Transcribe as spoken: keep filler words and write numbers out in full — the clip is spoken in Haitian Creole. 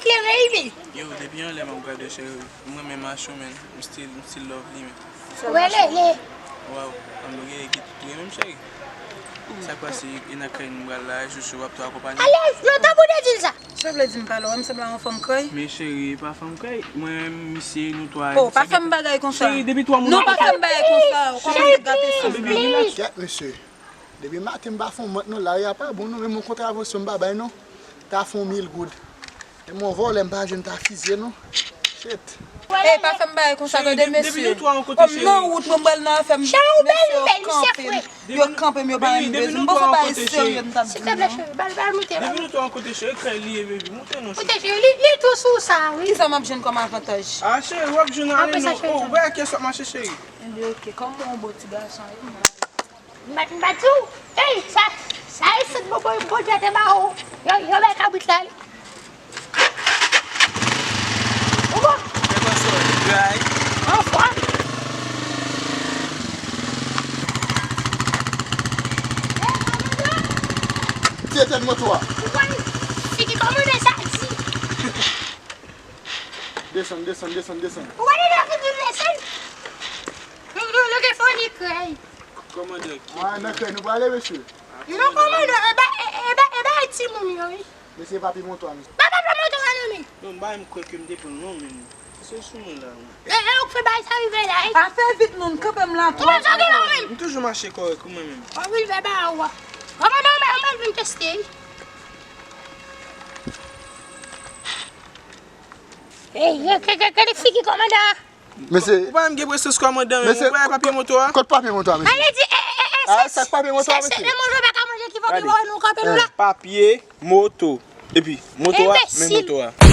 Klere, wi. Yo, depi yon lè m ap gade w, cheri, mwen menm a chou, man. M still, m still love li, man. Wè, lele. Waw, an nou gen ekip tou, menm cheri. Sa k pase, e nan kay nou pral la, chouchou, w ap tou akonpanye? Alèz, lontan pou w te di l sa. Sa vle di m pale w, m sanble yon fanm krèy? Men cheri, e pa fanm krèy. Mwen menm, misye, nou twa. Oh, pa fè m bagay konsa. Cheri, depi twa moun. Non, pa fè m bagay konsa. Ou kòmanse gate san m. Baby, relax. Kèt mesye. Depi maten m pa fè yon mant non, lari a pa bon non, menm yon kontravasyon m pa bay non. Ta fè yon mil goud. Menm yon vòlè m pa jwenn ta fizye non. Shit. Ey, pa fè m bagay konsa, tande mesye. Kòm nan wout mwen, m pral nan afè m. Mesye yo kanpe m. Yo kanpe m, yo pa menm bezwen m. Bon, se pa serye m t ap di Silteplè, non. Cheri, bal, bal, moute. Depi nou tou an kote cheri, krèy li ye, baby. Moute non, Moute, cheri. Cheri, li, li tou sou sa, wi. Kisa m ap jwenn kòm avantaj? Ah, cheri, w ap jwenn ale Apre sa, non. Cheri. Oh, wè kè sa mache, cheri. Ebyen, oke, kòm mwen yon bon ti gason, wi. M pa, m pa di w. Ey, sa, sa e sèt bobo, Bondye te ba ou. Yo, yo bay kabrit la, li. Ou bon? Fè konsòl, dry. Anfòm. Tire tèt moto a. Ou konn fi ki kòmande sa di. Desann, desann, desann, desann. Ou konn lè fi di desann. Nou, nou, nou gen fòni krèy. Kòmandan ki? Ah, nan krèy nou prale, mesye. Non, kòmandan, e ba, e, e ba, e ba timoun yo, wi. Mesye, pa pi moto a, mesye. Ba, ba, ba, moto a nan men. Non, ba m kwè ke m te pran non, men. Se sou mwen la, wi. E, e, ou k fè bagay sa rive la, wi. Pa fè vit non, kanpe m la tou. Ou pa sa gen la, wi. M toujou mache kòrèk, ou mwen menm. Ou vin fè bagay ou a. Kòmandan, ou mèt, ou mèt vin teste, wi. Ey, yo, ke, ke, ke, ke figi kòmandan. Mesye, Ou pa menm gen presans kòmandan, men Mesye, ou pa papye moto a? Kot papye moto a, mesye? Ale di, e, e, e, e, Ah, sa k papye moto a, se, se, mesye? se moto pa ka manje ki fò ki Gade. wè nou kanpe nou la. Papye moto. Epi, moto a, men Enbesil. Moto a.